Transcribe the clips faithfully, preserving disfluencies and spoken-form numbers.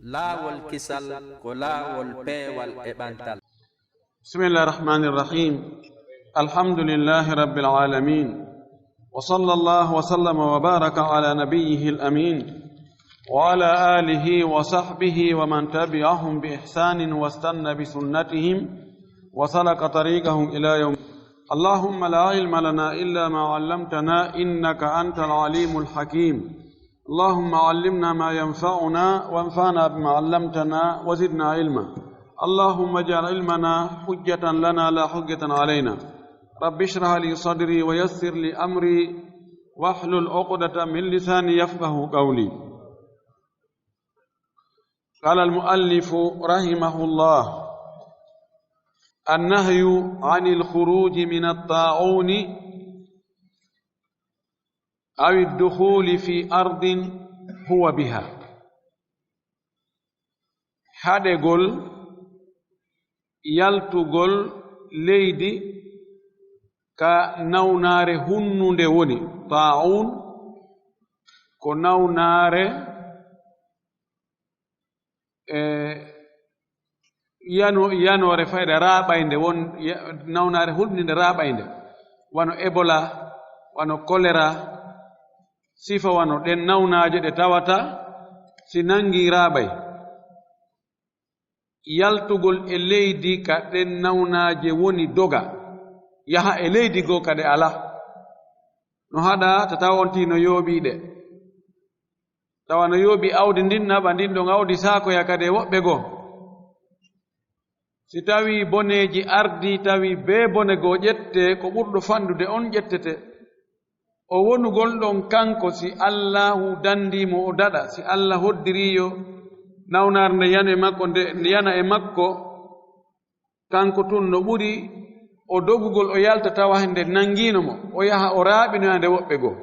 Laawol kisal ko laawol peewal e ɓantal. بسم الله الرحمن الرحيم. الحمد لله رب العالمين. وصلى الله وسلم وبارك على نبيه الأمين وعلى آله وصحبه ومن تبعهم بإحسان واستن بسنتهم وسلك طريقهم إلى يوم. اللهم لا علم لنا إلا ما علمتنا إنك أنت العليم الحكيم. اللهم علمنا ما ينفعنا وانفعنا بما علمتنا وزدنا علما. اللهم اجعل علمنا حجة لنا لا حجة علينا. رب اشرح لي صدري ويسر لي أمري واحلل عقدة من لساني يفقه قولي. قال المؤلف رحمه الله: النهي عن الخروج من الطاعون أو الدخول في أرض هو بها. Haɗegol yaltugol leydi ka nawnaare hunnunde woni. Taa'un ko nawnaare, e, yano-, yanoore fayde raaɓaynde won, ya-, nawnaare hulɓininde raaɓaynde, wano Ebola, wano kolera, sifa wano ɗen nawnaaje ɗe tawata si nanngii raaɓay. Yaltugol e leydi ka ɗen nawnaaje woni doga, yaha e leydi goo kadi alaa. No haɗa ta tawa on tigi no yooɓii ɗe. Tawa no yooɓii awdi ndin, naɓa ndin ɗon awdi saakoya kadi e woɓɓe goo. Si tawii boneeji ardii, tawi bee bone goo ƴettee, ko ɓurɗo fanɗude on ƴettete. O wonugol ɗon kanko, si Allaahu danndii mo o daɗa, si Alla hoddirii yo nawnaare nde yana e makko, nde, nde yana e makko, kanko tun no ɓuri o dogugol o yalta tawa nde nanngiino mo, o yaha o raaɓinoya nde woɓɓe goo.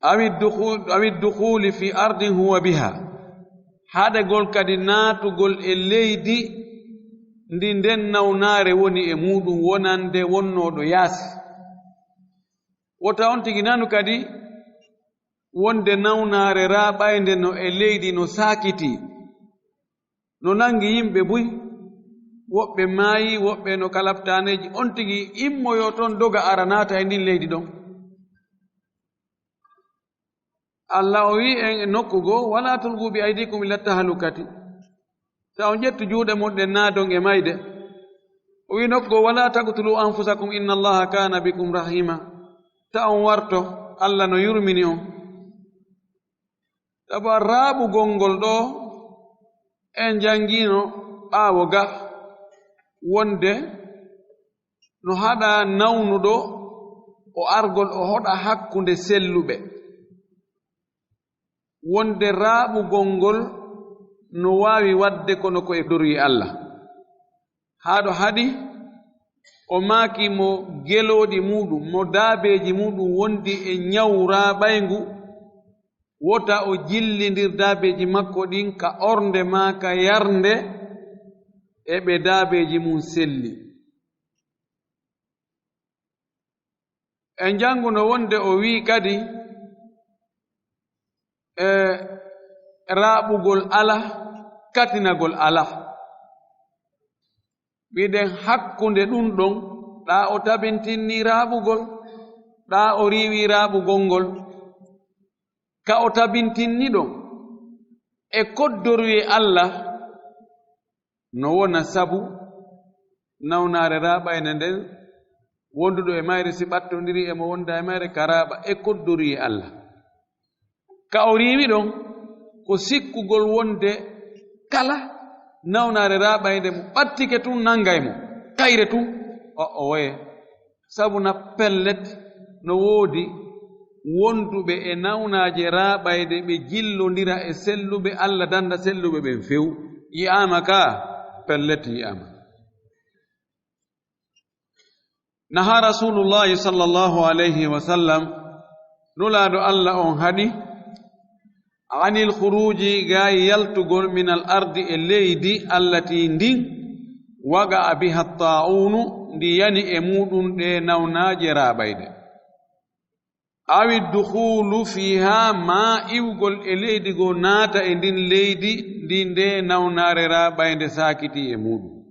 Awi dukhu-, awi dukhuuli fi ardin huwa biha. Haɗegol kadi naatugol e leydi ndi nden nawnaare woni e muuɗum wonande wonnooɗo yaasi. Wota on tigi nanu kadi wonde nawnaare raaɓaynde no e leydi no saakitii, no nanngi yimɓe buy, woɓɓe maayi, woɓɓe no kalabtaaneeji, on tigi immoyoo toon doga ara naata e ndin leydi ɗon. Alla o wi'i en e nokku goo: "Walaa tulquu bi aydiikum ila tahalukati." Ta on ƴettu juuɗe mon ɗen naadon e mayde. O wi'i nokku goo: "Walaa taqtuluu anfusakum inna Allaha kaana bikum rahiima." Ta on warto, Alla no yurmini on. Sabu raaɓugol ngol ɗoo, en njanngiino ɓaawo ga wonde no haɗa nawnuɗo o argol o hoɗa hakkunde selluɓe. Wonde raaɓugol ngol no waawi waɗde kono ko e doruye Alla. Haa ɗo haɗi, o maaki mo gelooɗi muuɗum, mo daabeeji muuɗum wondi e ñawu raaɓayngu, wota o jillindir daabeeji makko ɗin ka ornde maa ka yarnde e ɓe daabeeji mum selli. En njannguno wonde o wi'i kadi, e raaɓugol ala, katinagol ala. Mbiɗen hakkunde ɗum ɗon, ɗaa o tabintinni raaɓugol, ɗaa o riiwi raaɓugol ngol. Ka o tabintinni ɗon, e koddoruye Alla, no wona sabu nawnaare raaɓaynde nden, wonduɗo e mayre si ɓattondirii e mo wonda e mayre ka raaɓa e koddoruye Alla. Ka o riiwi ɗon, ko sikkugol wonde kala nawnaare raaɓaynde mo ɓattike tun nanngay mo, kayre tun, o, o woye. Sabu na pellet, no woodi wonduɓe e nawnaaje raaɓayɗe ɓe jillondira e selluɓe, Alla dannda selluɓe ɓen few. Yi'aama ka? Pellet yi'aama. Naha Rasuulullaahi sallallaahu alayhi wa sallam, Nulaaɗo Alla on haɗi, anil khuruuji, gaayi yaltugol, minal ardi, e leydi, allatii, ndin, waqa'a biha taa'uunu, ndi yani e muuɗum ɗee nawnaaje raaɓayɗe. Awi dukhulu fiha, ma iwgol e leydi goo naata e ndin leydi, ndi nde nawnaare raaɓaynde saakiti e muuɗum.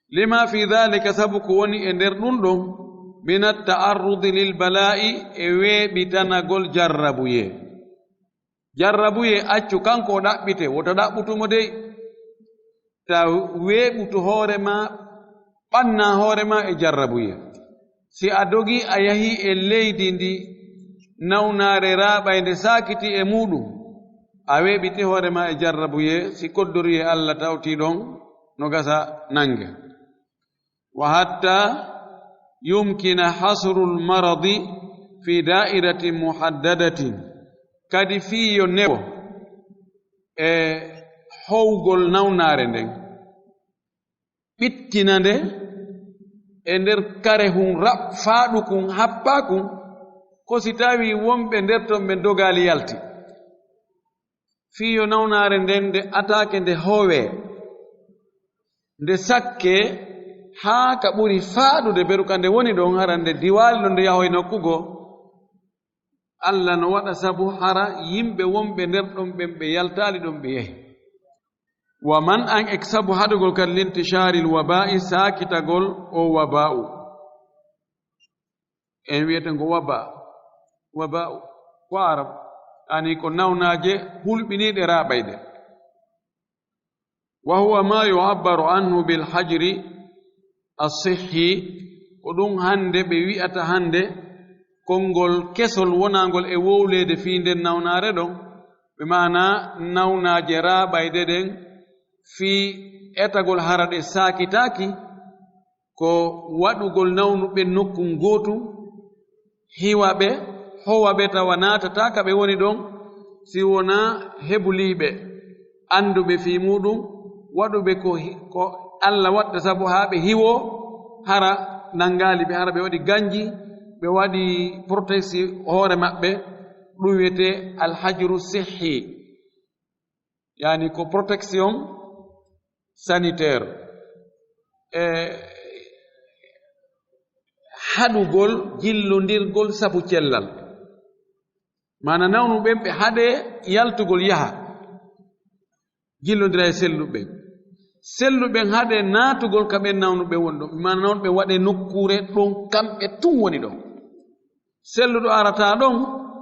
Lima fi dhalika, sabu ko woni e nder ɗum ɗon, min at-ta'arrudi lil bala'i, e weeɓitanagol jarrabuyee. Jarrabuyee accu kanko o ɗaɓɓite, wota ɗaɓɓutu mo dey. Ta weeɓutu hoore ma, ɓanna hoore ma e jarrabuyee. Si a dogi a yahi e leydi ndi nawnaare raaɓaynde saakiti e muuɗum, a weeɓiti hoore ma e jarrabuyee, si koddoruyee Allah tawti ɗon, no gasa nange. Wa hatta yumkina hasrul maradi fi da'iratin muhaddadatin, kadi fii yo newo e howgol nawnaare nden, ɓittina nde e nder kare hun raɓ-, faaɗukun, happakun, ko si tawi wonɓe nder ton ɓen dogaali yalti. Fii yo nawnaare nden nde ataake nde howee, nde sakkee haa ka ɓuri faaɗude, beru ka nde woni ɗon, hara nde diwaali ɗon, nde yahoy nokku goo. Allah no waɗa sabu hara yimɓe wonɓe nder ɗon ɓen ɓe yaltaali ɗon ɓe yahi. Wa man an ek sabu haɗugol kadi lintishaaril wabaa'i saakitagol o wabaa'u. En wiyete ngo waba. Waba ko Arab. Ani ko nawnaaje hulɓiniiɗe raaɓayɗe. Wa huwa ma yu'abbaru anhu bil hajri as-sihhi. Ko ɗum hannde ɓe wi'ata hannde konngol kesol wonaangol e wowleede fii nden nawnaare ɗon. Ɓe maana nawnaaje raaɓayɗe ɗen fii etagol hara ɗe saakitaaki, ko waɗugol nawnuɓe nokku ngootu, hiwa ɓe, howa ɓe tawa naatataa ka ɓe woni ɗon, si wonaa hebuliiɓe, annduɓe fii muuɗum, waɗuɓe ko hi-, ko Alla waɗta sabu haa ɓe hiwoo, hara nanngaali ɓe, hara ɓe waɗi ganji, ɓe waɗi protection hoore maɓɓe, ɗum wiyetee alhajru sihhi. Yaani ko protection sanitaire, e haɗugol jillondirgol sabu cellal. Maana nawnuɓe ɓen ɓe haɗee yaltugol yaha, jillondira e selluɓe ɓen. Selluɓe ɓen haɗee naatugol ka ɓen nawnuɓe woni ɗon. Maana nawnuɓe waɗee nokkuure ɗon, kamɓe tun woni ɗon. Selluɗo arataa ɗon,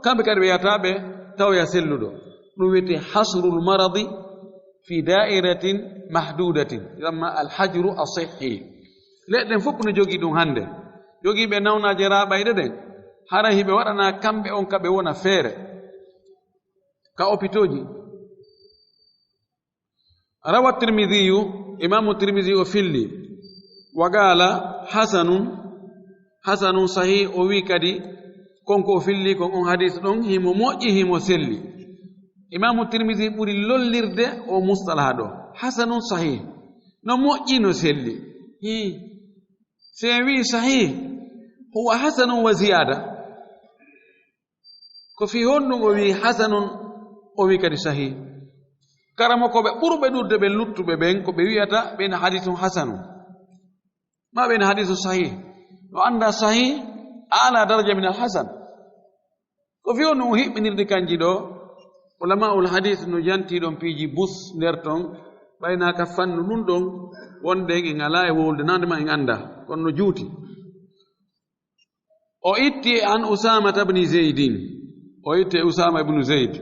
kamɓe kadi ɓe yahataa ɓe tawoya selluɗo. Ɗum wiyetee hasrul maradi fi da'iratin mahdudatin, yusamma alhajru asihhi. Leɗɗen fof no jogii ɗum hannde. Jogiiɓe nawnaaje raaɓayɗe ɗen, haray hiɓe waɗanaa kamɓe on ka ɓe wona feere ka opitooji. Rawa Tirmidhiyu, Imaamu Tirmidhi o filli, wa qaala hasanun, hasanun sahih, o wi'i kadi, kon ko o filli kon on hadiis ɗon, himo moƴƴi, himo selli. Imaamu Tirmidhi ɓuri lollirde o mustalaha ɗo. Hasanun sahih. No moƴƴi, no selli. Hii. Si en wi'i sahih, huwa hasanun wa ziyaada. Ko fii honɗum o wi'i hasanun, o wi'i kadi sahih? Karamokooɓe ɓurɓe ɗuuɗude ɓen luttuɓe ɓen, ko ɓe wi'ata ɓen hadiisun hasanun. Maa ɓen hadiisun sahih. No anndaa sahih, a'la daraja min al hasan. Ko fii honɗum o hiɓɓinirɗi kanji ɗo? Ulamaa'ul hadiis no jantii ɗon piiji bus nder ton, ɓay naa ka fannu ɗum ɗon, wonde en alaa e wowlude, naa nde ma en anndaa, kono no juuti. O itti an Usaamata bni Zeydin. O itti Usaama ibnu Zeyd.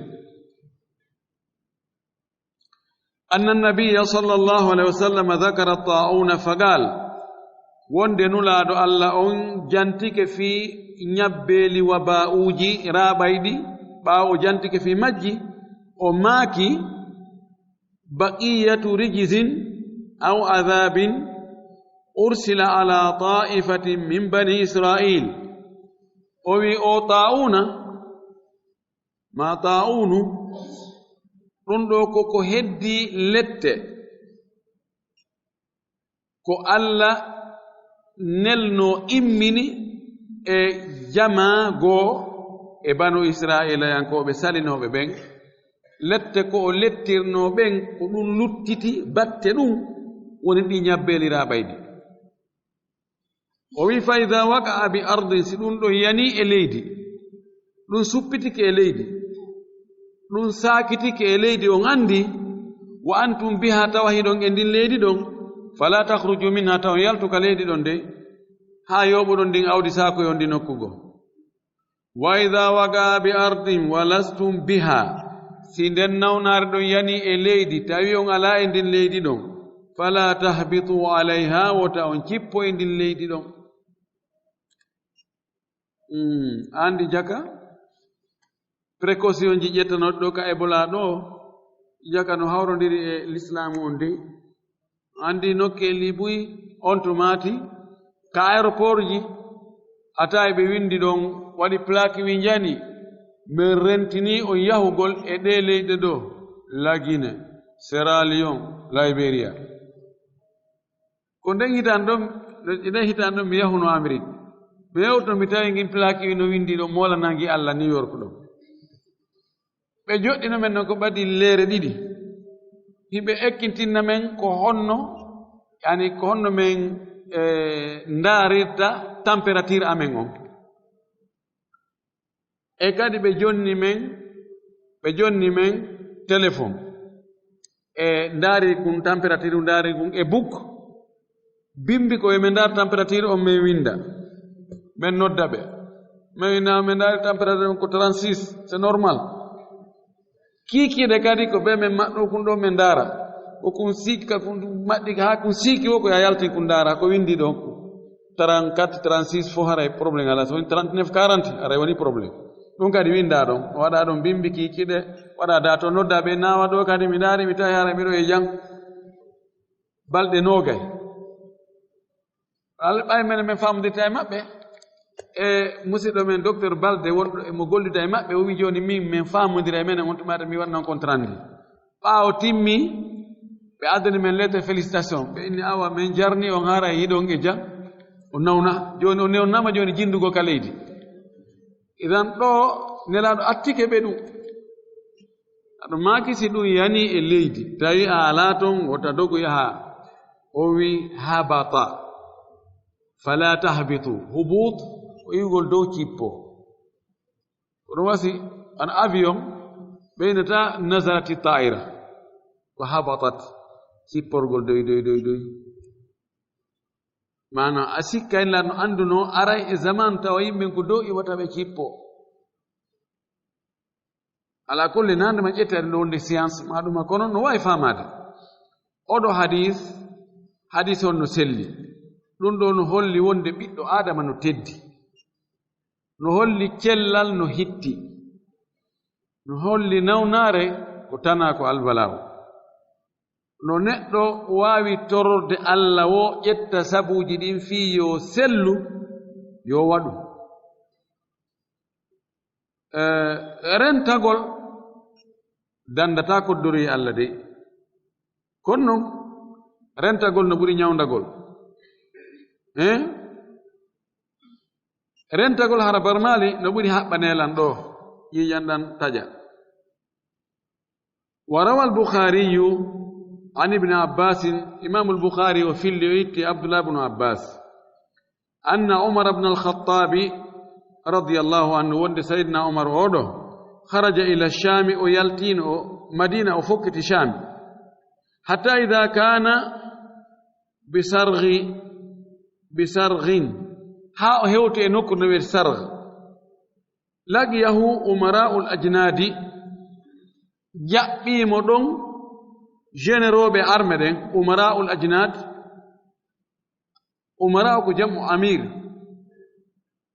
Anna nabiyya sallallahu alayhi wa sallam dhakara taa'uuna fa qaal. Wonde Nulaaɗo Alla on jantike fii ñabbeeli wabaa'uuji raaɓayɗi, ɓaawo o jantike fii majji, o maaki, baqiyatu rijzin aw adhaabin ursila ala taa'ifatin min bani Israa'iil. O wi'i o taa'uuna, maa taa'uunu, ɗum ɗo ko ko heddii lette, ko Alla nelnoo immini e jamaa goo e banu Israa'iilayankooɓe salinooɓe ɓen. Lette ko o lettirnoo ɓen, ko ɗum luttiti batte ɗum, woni ɗi ñabbeeli raaɓayɗi. O wi'i, fa idaa waqa'a bi ardin, si ɗum ɗon yanii e leydi, ɗum suppitike e leydi, ɗum saakitike e leydi, on anndi, wa antum biha, tawa hiɗon e ndin leydi ɗon, fala takhruju minha, tawa on yaltu ka leydi ɗon de, haa yooɓoɗon ndin awdi saakoyon ndi nokku goo. Wa idha waqa bi ardin wa lastum biha, si nden nawnaare ɗon yani e leydi, tawi on alaa e ndin leydi ɗon, fala tahbitu alayha, wota on cippo e ndin leydi ɗon. Mm, anndi jaka, précaution ji ƴettanooɗi ɗo ka Ebola ɗo, jaka no hawrondiri e lislaamu on de. Anndi nokkeeli buy on to maati, ka aéroport ji, a tawi ɓe winndi ɗon, waɗi plaque, winjani, "Men rentini on yahugol e ɗee leyɗe ɗo, La Guinée, Sierra Leone, Liberia." Ko nden hitaan ɗon, nden hitaan ɗon mi yahuno Amérique. Mi yewto, mi tawi ngin plaque wi no winndi ɗon, "Moola nangi Allah, New York ɗon." Ɓe joɗɗino men non ko ɓadi leere ɗiɗi. Hiɓe ekkintinna men ko honno, yani ko honno men, eh, ndaarirta température amen on. E kadi ɓe jonni men, ɓe jonni men téléphone. E ndaari kun température, ndaari kun e buk. Bimbi ko e men ndaar température on, men winda. Men nodda ɓe. Men winda, men ndaari température on ko trente-six, c'est normal. Kiikiiɗe kadi ko ɓe men maɗɗo kun ɗo men ndaara. Ko kun siiki ka kun maɗɗi ka haa kun siiki wo ko ya yalti kun ndaara ko winndi ɗon. Trente-quatre, trente-six fof haray problème alaa. So woni trente-neuf, quarante haray woni problème. Ɗum kadi winndaa ɗon. O waɗa ɗon bimbi kiikiiɗe, waɗa da to nodda ɓe naawa ɗo kadi mi ndaari mi tawi haray miɗo e jam. Balɗe noogay. Alaa ɓay men, men faamondirta e maɓɓe. E musiɗɗo men docteur Balde wonɗo e mo gollida e maɓɓe, o wi jooni min men faamondira e men on tumaata mi waɗa non compte rendu. Ɓaawo timmi, ɓe addani men lettre félicitation. Ɓe inni awa men jarni on haray hiɗon e jam. O nawna. Jooni o newnama jooni jindugo ka leydi. Idan ɗo Nelaaɗo attike ɓe ɗum. Aɗo maaki si ɗum yani e leydi, tawi a alaa ton, wota dogu yaha. O wi habata. Fala tahbitu. Hubut ko iwgol dow cippo. Ko ɗum wasi an avion ɓeynata nazarati ta'ira. Ko habatat. Cipporgol doy, doy, doy, doy. Maanaam a sikka en lan no annduno aray e zaman tawa yimɓe ko dow iwata ɓe cippo. Ala kulli nande ma ƴettede no wonde science ma ɗuma kono no wawi famade. Oɗo hadis, hadis on no selli. Ɗum ɗo no holli wonde ɓiɗɗo Adama no teddi. No holli cellal no hitti. No holli nawnaare ko tana ko albalaawo. No neɗɗo waawi tororde Alla wo ƴetta sabuuji ɗin fii yo sellu, yo waɗu. Eh, rentagol dandataa ko doroyi Alla de. Kono non, rentagol no ɓuri ñawndagol. Eh? Rentagol hara barmaali no ɓuri haɓɓa neelan ɗo, ƴiiƴan ɗan taƴa. Wa rawal Bukhariyu an Ibni Abbasin, Imaamul Bukhari o filli o itti Abdullah ibnu Abbas. Anna Umar ibn al-Khattabi radiyallahu anhu, wonde Sayyidina Umar oɗo, kharaja ila Shami, o yaltino o Madina, o fokkiti Shami. Hatta idha kana bi sarghi, bi sarghin, haa o hewti e nokku no wi'ete Sargh. Laqiyahu umara'ul ajnadi, jaɓɓii mo ɗon généraux ɓe armée ɗen, umara'ul ajnad, umara'u ko jam'u amir,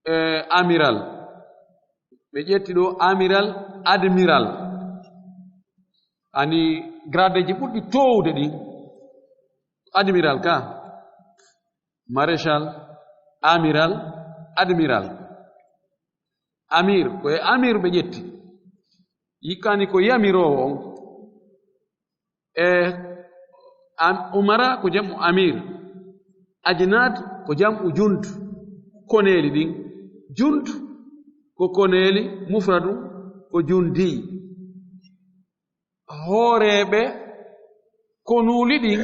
eh, amiral. Ɓe ƴetti ɗo amiral, admiral. Ani gradeji ɓurɗi toowude ɗin. Admiral ka. Maréchal, amiral, admiral. Amir, ko e amir ɓe ƴetti. Yikkani ko yamiroowo on. E am-, umara ko jam'u amir. Ajnad ko jam'u jund. Koneeli ɗin. Jund ko koneeli, mufradu ko jundi. Hooreeɓe konuuli ɗin,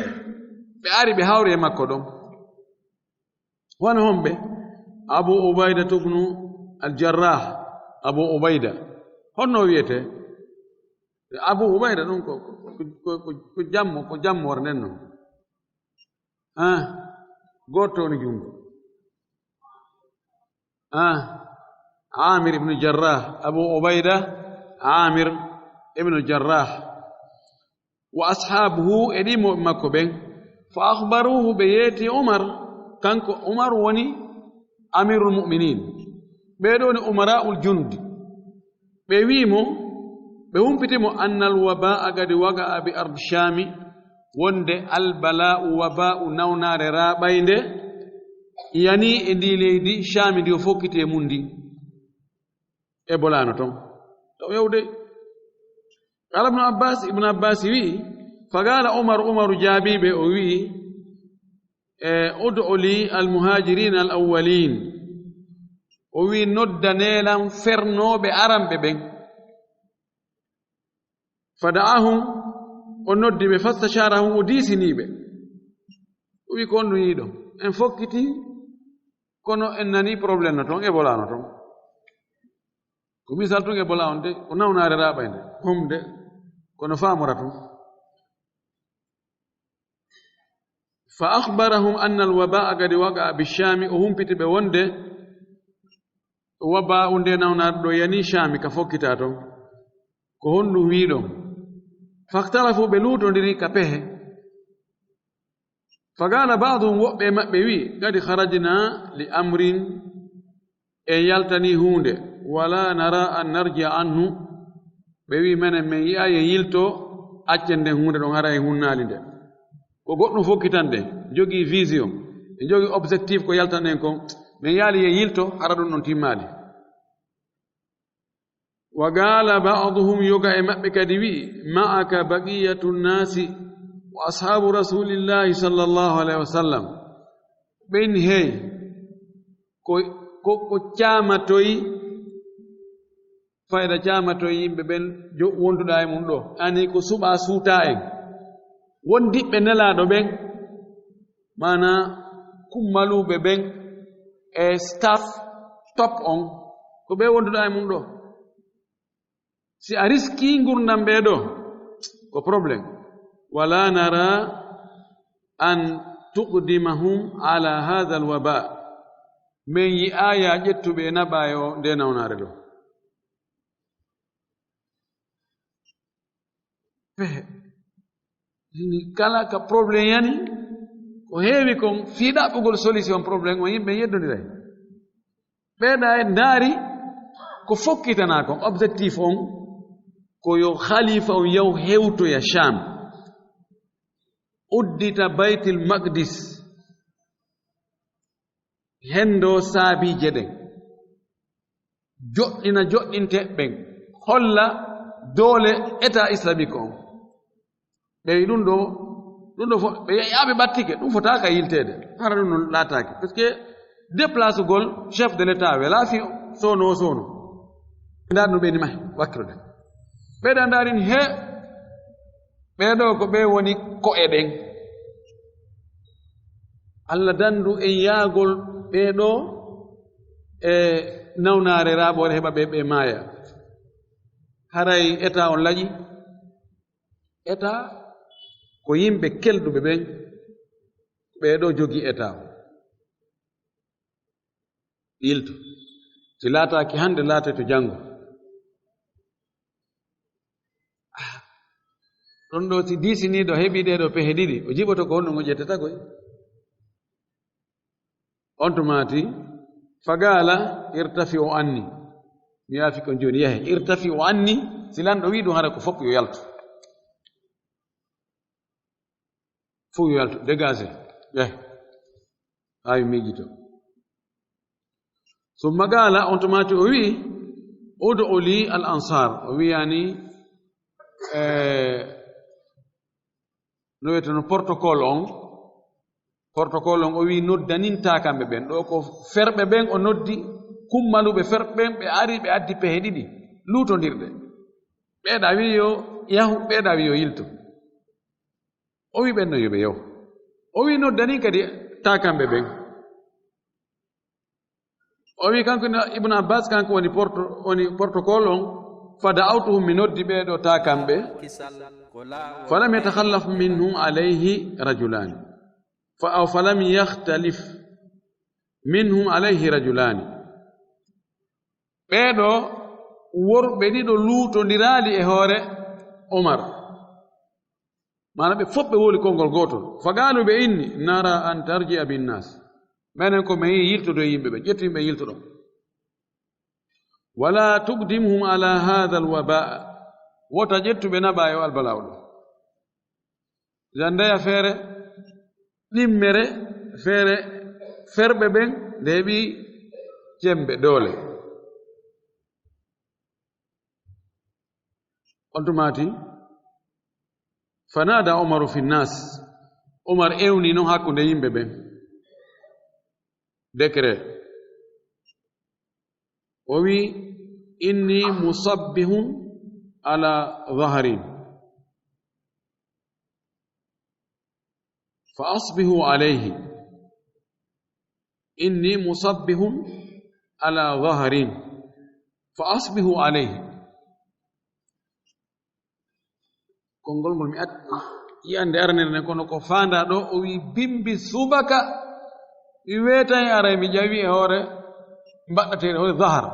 ɓe ari ɓe hawri e makko ɗon. Wano homɓe? Abu Ubaydatu bnu al-Jarrah, Abu Ubayda. Honno wiyetee? Abu Ubayda ɗum ko, ko, ko, ko, ko jammo, ko jammoore nden non. Ah, gooto woni junngo. Ah, Amir ibn Jarrah, Abu Ubayda, Amir ibn Jarrah. Wa ashabuhu, e ɗi mo makko ɓen. Fa akhbaruhu, ɓe yeeti Umar, kanko Umar woni Amirul Mu'minin. Ɓee ɗoo ni Umara'ul Junud. Ɓe wi'i mo, ɓe humpiti mo, annal waba'a qad waqa'a bi ardi Shami, wonde albala'u, waba'u, nawnaare raaɓaynde, yani e ndi leydi Shami ndi o fokkiti e mun ndi. Ebola no ton. Taw yawde. Qala Ibn Abbas, Ibn Abbas wi'i, faqala Umar, Umaru jaabii ɓe, o wi'i, e, ud'u li al muhajirin al awwalin. O wi'i, noddanee lan fernooɓe aranɓe ɓen. Fada'ahum, o noddi ɓe, fastasharahum, o diisinii ɓe. O wi'i, ko on ɗum yiɗo. En fokkiti, kono en nani problème no ton, Ebola no ton. Ko misal tun Ebola on de, ko nawnaare raaɓaynde, hom de, kono faamora tun. Fa akhbarahum anna al-waba'a qad waqa'a bi Shami, o humpiti ɓe wonde waba'u nde nawnaare ɗo yani Shami ka fokkita ton. Ko honɗum wi'ɗon? Fakhtalafu, ɓe luutondiri ka pehe. Faqala ba'duhum, woɓɓe e maɓɓe wi'i, qad kharajna li amrin, en yaltani huunde, wala nara an narji'a anhu, ɓe wi'i, menen men yi'aay en yilto, accen nden huunde ɗon, hara en hunnaali nde. Ko goɗɗum fokkitan ɗen, jogii vision, en jogii objectif ko yaltan ɗen kon, men yi'aali en yilto, hara ɗum ɗon timmaali. Wa qala ba'duhum, yoga e maɓɓe kadi wi'i, ma'aka baqiyatu nnasi wa ashabu rasulillahi sallallahu alayhi wa sallam. Ɓen hey, ko, ko, ko caamatoyi, fayda caamatoyi yimɓe ɓen jo-, wonduɗaa e mun ɗo. Ani ko suɓaa suutaa en. Wondiɓɓe Nelaaɗo ɓen, maanaa kummaluuɓe ɓen e staff top on, ko ɓe wonduɗaa e mun ɗo. Si a riskii ngurndan ɓee ɗoo, ko problème. Wala nara an tuqdimahum ala hadha al-waba. Men yi'aaya ƴettuɓe e naɓaayo nde nawnaare ɗoo. Pehe. Ni kala ka problème yani, ko heewi kon fii ɗaɓɓugol solution problème on, yimɓe yeddondiray. Ɓeeɗa e ndaari ko fokkitanaa kon, objectif on ko yo khalifa on yaw hewtoya Sham, uddita Baytil Maqdis, hendoo saabiije ɗen, joɗɗina joɗɗinte ɓen, holla doole État islamique on. Ɓe wi ɗum ɗo, ɗum ɗo fo-, ɓe yaa ɓe ɓattike, ɗum fotaa ka yilteede. Hara ɗum non laataaki. Parce que déplacegol chef de l'État welaa fii soono o soono. Ndaar no ɓe ni mahi, wakkiloɗen. Ɓe ɗa ndaarin he, ɓee ɗoo ko ɓe woni ko'e ɗen. Alla dandu en yaagol ɓee ɗoo e nawnaare raaɓoore heɓa ɓe, ɓe maaya. Haray État on laƴi. État ko yimɓe kelɗuɓe ɓen, ɓee ɗoo jogii État. Yilto. Si laataaki hannde, laatay to janngo. Ah, ɗon ɗoo si diisiniiɗo heɓii ɗee ɗoo pehe ɗiɗi, o jiɓoto ko honɗum o ƴettata koy? On tuma ti, faqala, irtafi'u anni. Mi yaafi kon jooni, yahe, irtafi'u anni, si lanɗo wi'i ɗum hara ko fof yo yaltu. Fof yo yaltu, dégagé, yahe. Haa mi miijito. Summa qala, on tuma ti o wi'i, ud'u li al ansar. O wi'ani, eh, no wiyeteno protocole on, protocole on o wi'i noddanintaa kamɓe ɓen. Ɗoo ko ferɓe ɓen o noddi, kummaluɓe ferɓe ɓen, ɓe ari, ɓe addi pehe ɗiɗi luutondirɗe. Ɓeeɗa wi'i yo yahu, ɓeeɗa wi'i yo yiltu. O wi'i ɓen no yo ɓe yahu. O wi'i noddanin kadi taa kamɓe ɓen. O wi kanko Ibn Abbas, kanko woni porto-, woni protocole on, fa da'awtuhum, mi noddi ɓee ɗo ta kamɓe, falam yatakhallaf minhum alayhi rajulani, fa, aw falam yakhtalif minhum alayhi rajulani. Ɓee ɗo worɓe ɗiɗo luutondiraali e hoore Umar. Maana ɓe fof ɓe woli konngol gootol. Fa qaalu, ɓe inni, nara an tarji'a bin nas. Menen ko men yii yiltodo e yimɓe ɓe, ƴettu yimɓe yiltoɗon. Wala tuqdimhum ala hadha al waba. Wota ƴettu ɓe naɓa e o albalaa o ɗo. Idan ndeya feere ɗimmere, feere ferɓe ɓen, nde heɓi cembe, doole. On tumaati, fanada Umaru fi nas. Umar ewni non hakkunde yimɓe ɓen. Décret. O wi, inni musabbihun ala dhahrin. Fa asbihu alayhi. Inni musabbihun ala dhahrin. Fa asbihu alayhi. Konngol ngol mi at-, yiyande aranere nden, kono ko faanda ɗo, o wi bimbi subaka, mi weetay aray mi ƴawi e hoore mbaɗɗateeri, hoore zahar.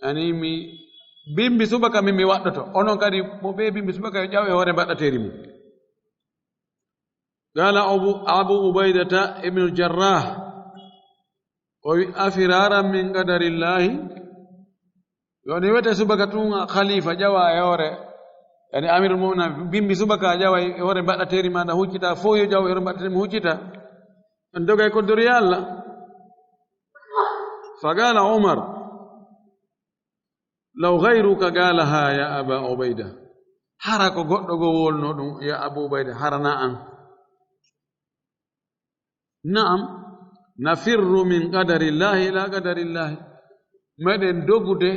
Yani mi bimbi subaka min mi waɗɗoto. Onon kadi mo ɓe bimbi subaka yo ƴaw e hoore mbaɗɗateeri mum. Qala Abu, Abu Ubaydata ibn al-Jarrah, o wi, afiraran min qadarillahi. Yo ni wete subaka tun khalifa ƴawa e hoore. Yani amirul mu'minin bimbi subaka ƴawa e hoore mbaɗɗateeri ma nda huccita, fof yo ƴaw e hoore mbaɗɗateeri mum huccita. En doga e koddori Allah. Fa qala Umar, law ghayruka qalaha ya Aba Ubayda. Hara ko goɗɗo goo wolno ɗum, ya Abu Ubayda, hara na an. Na'am, nafirru min qadarillahi ila qadarillahi. Meɗen dogude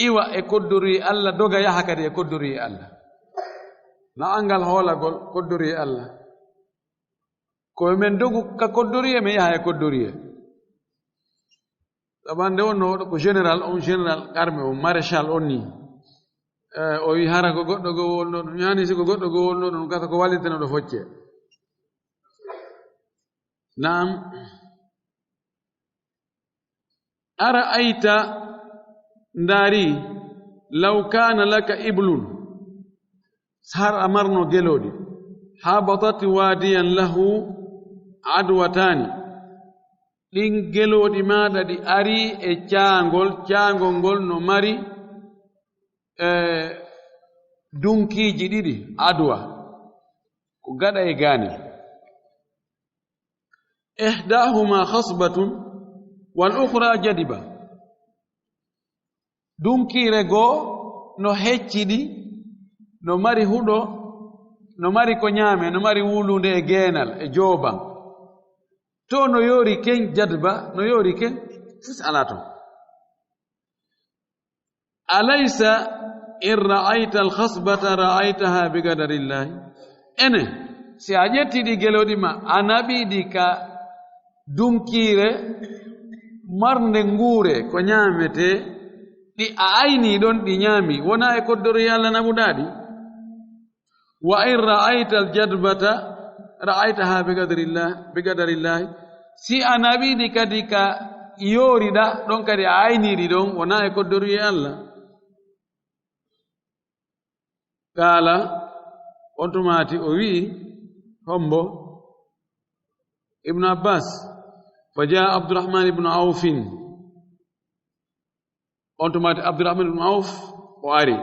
iwa e koddori Allah, doga yaha kadi e koddori Allah. Na angal hoolagol koddori Allah. Ko men dogu ka koddori, men yaha e koddori. Sabu hannde on no waɗa ko général, on général armée, on maréchal on ni. Eh, o wi hara ko goɗɗo goo wolno ɗum, yani si ko goɗɗo goo wolno ɗum, gasa ko wallitano ɗo focce. Naam. Ara'ayta, ndaari, law kana laka iblun, har a marno gelooɗi, habatat wadiyan lahu adwatani, ɗin gelooɗi maaɗa ɗi ari e caangol, caangol ngol no mari, e, dunkiiji ɗiɗi, adwa, ko gaɗa e gaani. Ihdahuma khasbatun wal ukhra jadba. Dunkiire goo no hecciɗi, no mari huɗo, no mari ko ñaame, no mari wulunde e geenal e jooban. To no yoori ken jadba, no yoori ken, fus alaa ton. Alaysa in ra'ayta al-khasbata ra'aytaha bi qadarillahi? Ene, si a ƴetti ɗi gelooɗi ma, a naɓi ɗi ka dunkiire marnde nguure ko ñaametee, ɗi a ayni ɗon, ɗi ñaami, wonaa e koddori Alla naɓuɗaa ɗi? Wa in ra'ayta al-jadbata ra'aytaha bi qadrillah, bi qadarillahi. Si a naɓiɗi kadi ka yooriɗa, ɗon kadi a ayniɗi ɗon, wonaa e koddoruyee Alla. Qaala, on tumaati o wi'i, hombo? Ibnu Abbas. Fa jaa Abdurrahman ibnu Awfin. On tumaati Abdurrahman ibn Awf o ari,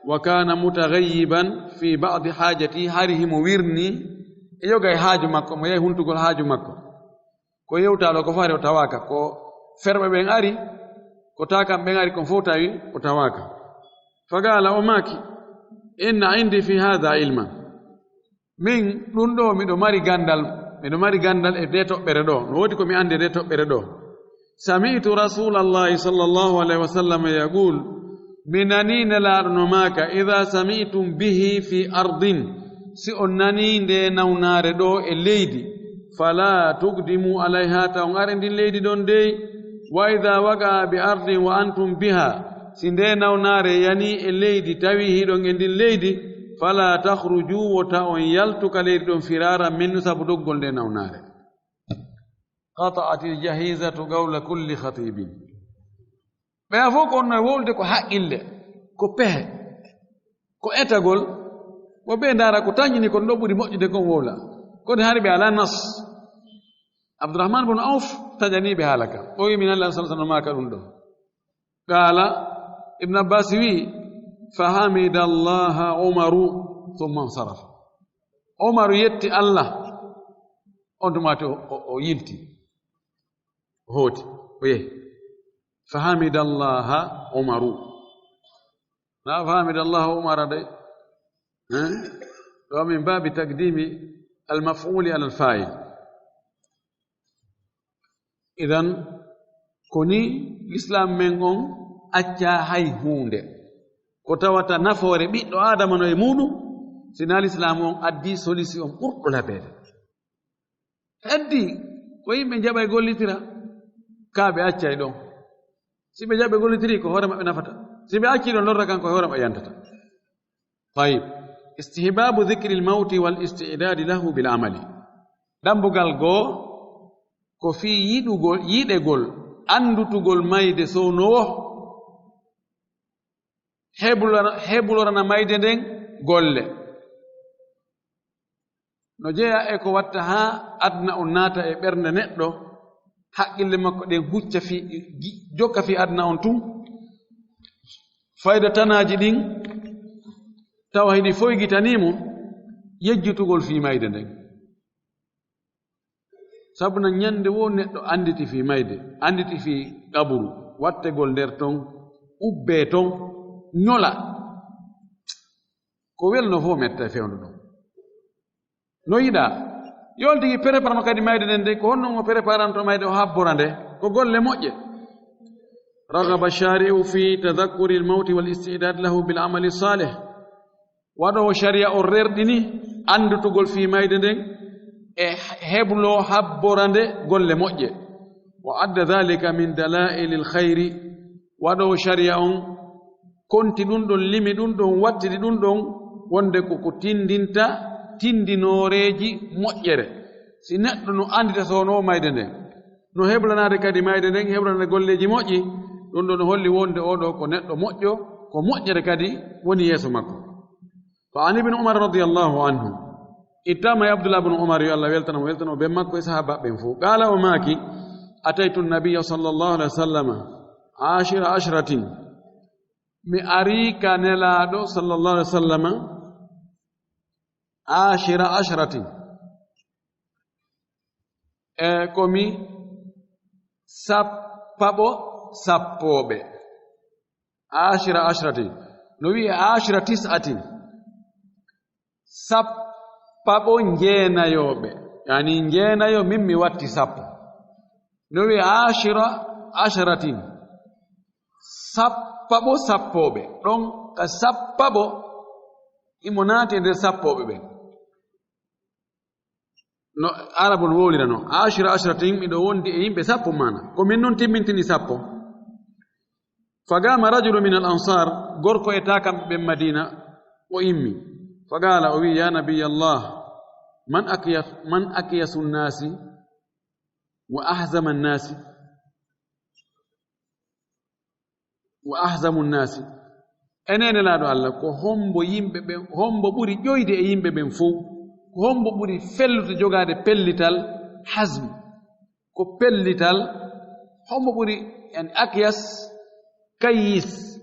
wa kana mutaghayyiban fi ba'di hajati, hari himo wirni e yoga e haaju makko, mo yahi huntugol haaju makko. Ko yewtaa ɗo ko fare o tawaaka, ko ferɓe ɓen ari, ko taakam ɓen ari, kon fof tawi o tawaaka. Fa qala, o maaki, inna indi fi hadha ilman. Min, ɗum ɗo, miɗo mari ganndal, miɗo mari ganndal e nde toɓɓere ɗo. No woodi ko mi anndi e nde toɓɓere ɗo. Sami'tu Rasulallahi sallallahu alayhi wa sallam yaqul, mi nanii Nelaaɗo no maaka, idha sami'tum bihi fi ardin, si on nanii nde nawnaare ɗo e leydi, fala tuqdimu alayha, ta on ara e ndin leydi ɗon dey, Wa idha waqa'a bi ardin wa antum biha, si nde nawnaare yani e leydi, tawi hiɗon e ndin leydi, fala takhruju, wota on yaltu ka leydi ɗon, firara minhu, sabu doggol nde nawnaare. Qata'atil jahizatu qawla kulli khatibin. Ɓeya fof ko onno e wowlude ko haqqille, ko pehe, ko etagol, wo ɓe ndaara ko tañini kon ɗo ɓuri moƴƴude kon wowla. Kono hari ɓe alaa nas. Abdurrahman bun Auf taƴanii ɓe haala ka. O wi, "Min Allah sallallahu alaihi wasallam maaka ɗum ɗo." Qaala, Ibn Abbas wi, "Fa hamidallaha Umaru, thumma insarafa." Umaru yetti Allah, on tuma o, o, o yilti. O hooti, o yehi. Fa hamidallaha Umaru. Na fa hamidallaha Umara de. Eh? Ɗo min baabi taqdimi al-maf'uli ala al-fa'il. Idan, ko ni Lislaam men on acca hay huunde. Ko tawata nafoore ɓiɗɗo Aadama no e muuɗum, si na Lislaam on addi solution ɓurɗo labeede. Heddi ko yimɓe jaɓa e gollitira, kaa ɓe accay ɗon. Si ɓe jaɓi gollitiri, ko hoore maɓɓe nafata. Si ɓe acci ɗon lorra, kanko e hoore maɓɓe yantata. Tayyib. Istihbabu dhikril mawti wal isti'dadi lahu bil amali. Dambugal goo, ko fii yiɗugol, yiɗegol, andutugol mayde sownowo. Hebulora-, hebulorana mayde nden golle. No jeyaa e ko watta haa aduna on naata e ɓernde neɗɗo, haqqille makko ɗen hucca fii, gi-, jokka fii aduna on tun. Fayda tanaaji ɗin, tawa hiɗi foygitanii mo yejjitugol fii mayde nden. Sabu na ñande wo neɗɗo anditi fii mayde, anditi fii qaburu, wattegol nder ton, ubbee ton, ñola. Ko welno fof metta e fewndo ɗon. No yiɗaa. Yo on tigi préparano kadi mayde nden de, ko honno mo préparanto mayde o habbora nde? Ko golle moƴƴe. Ragaba shari'u fi tadhakkuri al-mawti wal istidad lahu bil amali salih. Waɗoowo sharia on rerɗini anndutugol fii mayde nden e heblo habbora nde golle moƴƴe. Wa adda dhalika min dalailil khayri. Waɗoowo sharia on konti ɗum ɗon, limi ɗum ɗon, wattidi ɗum ɗon, wonde ko ko tindinta tindinooreeji moƴƴere. Si neɗɗo no anndita sownowo mayde nden, no heblanaade kadi mayde nden, heblanaade golleeji moƴƴi, ɗum ɗon holli wonde oo ɗoo ko neɗɗo moƴƴo, ko moƴƴere kadi woni yeeso makko. Fa an Ibn Umar radiyallahu anhu, ittama e Abdullah ibn Umar, yo Allah weltano mo, weltano ben makko e sahaaba ɓen fof. Qaala, o maaki, ataytu nabiyya sallallahu alaihi wasallam ashira ashratin. Mi ari ka Nelaaɗo sallallahu alaihi wasallam ashira ashratin. E ko mi sappaɓo sappooɓe. Ashira ashratin. No wi'i ashira tis'atin. Sappaɓo njeenayooɓe. Yani njeenayo min mi watti sappo. No wi'i ashira ashratin. Sappaɓo sappooɓe. Ɗon ka sappaɓo imo naati e nder sappooɓe ɓen. No Arabun wowlira no. Ashira ashratin, miɗo wondi e yimɓe sappo maana. Ko min nun timmintini sappo. Fagama rajulu min al ansar, gorko e takamɓe ɓen Madina, o immi. Fagala, o wi, ya nabiyallah, man akyas-, man akyasu nnasi wa ahzama nnasi? Wa ahzamu nnasi. Enen Nelaaɗo Allah, ko hombo yimɓe ɓen, hombo ɓuri ƴoyde e yimɓe ɓen fow? Ko hombo ɓuri fellude, jogaade pellital, hazm? Ko pellital, hombo ɓuri, yani, akyas, kayyis,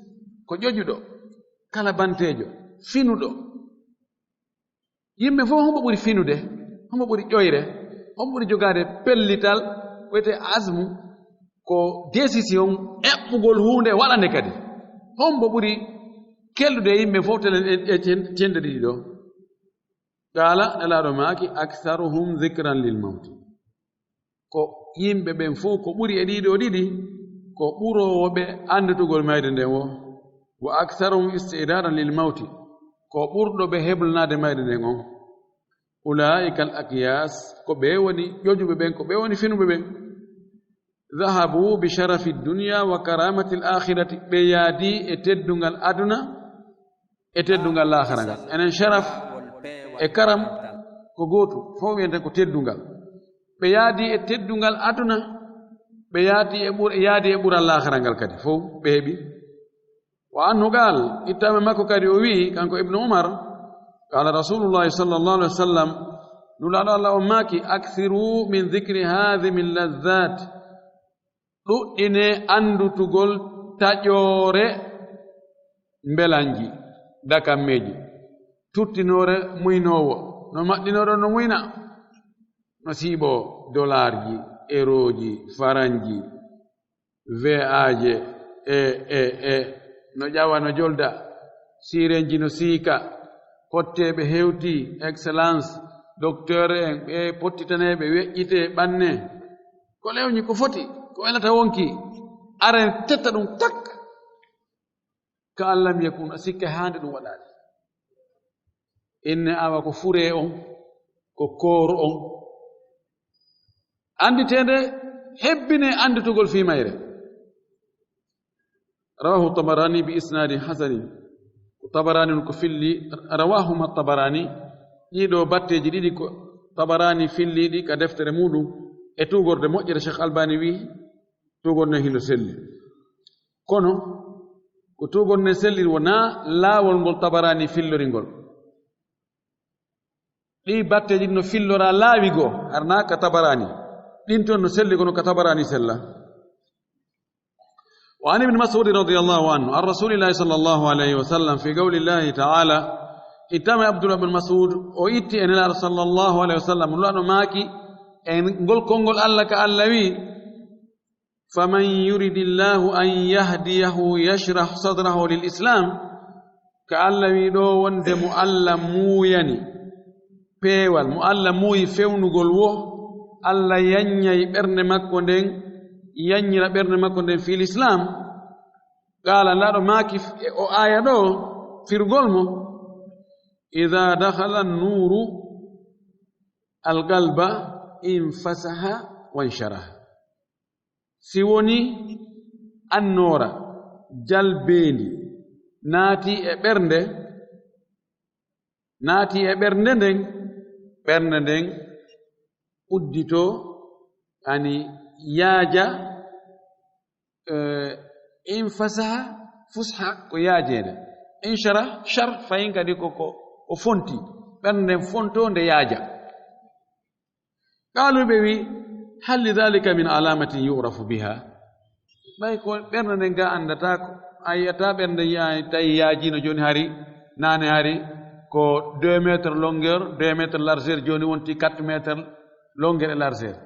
ko ƴoƴuɗo, kalabanteejo, finuɗo. Yimɓe fof, hombo ɓuri finude, hombo ɓuri ƴoyre, hombo ɓuri jogaade pellital, wiyetee azmu, ko décision, eɓɓugol huunde, waɗande kadi. Hombo ɓuri kelɗude e yimɓe fof, telen e, e cen-, cenɗe ɗiɗi ɗo? Qaala, Nelaaɗo maaki, aktharuhum dhikran lil mawti. Ko yimɓe ɓen fof ko ɓuri e ɗiɗo ɗiɗi, ko ɓuroowo ɓe annditugol mayde nden wo, wa aktharuhum isti'dadan lil mawti, ko ɓurɗo ɓe heblanaade mayde nden on. Ulaa'ika al akyas, ko ɓe woni ƴoƴuɓe ɓen, ko ɓe woni finuɓe ɓen. Dhahabu bi sharafi dunya wa karamati al-akhirati, ɓe yaadi e teddungal aduna e teddungal laakhara ngal. Enen sharaf e karam ko gootu, fof wiyeten ko teddungal. Ɓe yaadi e teddungal aduna, ɓe yaadi e ɓur-, yaadi e ɓural laakhara ngal kadi, fof ɓe heɓi. Wa anhu qaal, ittaama makko kadi o wi'i, kanko Ibnu Umar, qaala Rasulullahi sallallahu alaihi wasallam, Nulaaɗo Allah on maaki, "Akthiru min dhikri hadhimi ladhat." Ɗuɗɗine anndutugol taƴoore mbelanji, dakammeeji. Tuttinoore muynoowo, no maɗɗinoore no muyna. No siiɓo dolarji, erooji, faranji, V A je, e, e, e, no ƴawa, no jolda, sirenji no siika, potteeɓe hewti, excellence, docteur en, ɓe pottitaneeɓe, weƴƴite, ɓanne. Ko lewñi, ko foti, ko welata wonki, aren tetta ɗum tak. Ka an lam yakun, a sikka hande ɗum waɗaade. Inne awa ko fure on, ko kooro on. Annditeende hebbine annditugol fii mayre. Rawahu Tabarani bi isnadin hasanin. Ko Tabarani on ko filli, rawahuma Tabarani. Ɗiɗo batteeji ɗiɗi ko Tabarani filliɗi ka deftere muɗum e tugorde moƴƴere. Cheikh Albani wi tugorde hino selli. Kono ko tugorde selliri wona laawol ngol Tabarani fillori ngol. Ɗi batteeji ɗin no fillora laawi goo, harna ka Tabarani. Ɗin ton no selli kono ka Tabarani sella. Wa an Ibn Mas'ud radiyallahu anhu, an Rasulillahi sallallahu alayhi wa sallam, fi qawlillahi ta'ala, ittama Abdullah ibn Mas'ud, o itti e Nelaaɗo sallallahu alayhi wa sallam, Nulaaɗo maaki, e ngol konngol Allah ka Allah wi, "Faman yuridillahu an yahdiyahu yashrah sadrahu lil Islam." Ka Allah wi ɗo wonde mo Allah muuyani peewal, mo Allah muuyi fewnugol wo, Allah yanñay ɓernde makko nden, yanñira ɓernde makko nden fil Islam. Qaala, Nulaaɗo maaki f-, e o aaya ɗo, firgol mo, "Idha dakhala an-nuru al-qalba infasaha wansharaha." Si woni annoora jalbeendi naati e ɓernde, naati e ɓernde nden, ɓernde nden uddito, ani yaaja, eh, infasaha, fusha ko yaajeede. Inshara, shar, fayin kadi ko, ko o fonti. Ɓernde nden fonto nde yaaja. Qaalu, ɓe wi, "Hal li dhalika min alamatin yu'rafu biha?" Ɓay ko ɓernde nden ga anndata ko, a yiyata ɓernde ya-, tawi yaajiino jooni hari, naane hari ko deux mètres longueur, deux mètres largeur, jooni wonti quatre mètres longueur et largeur.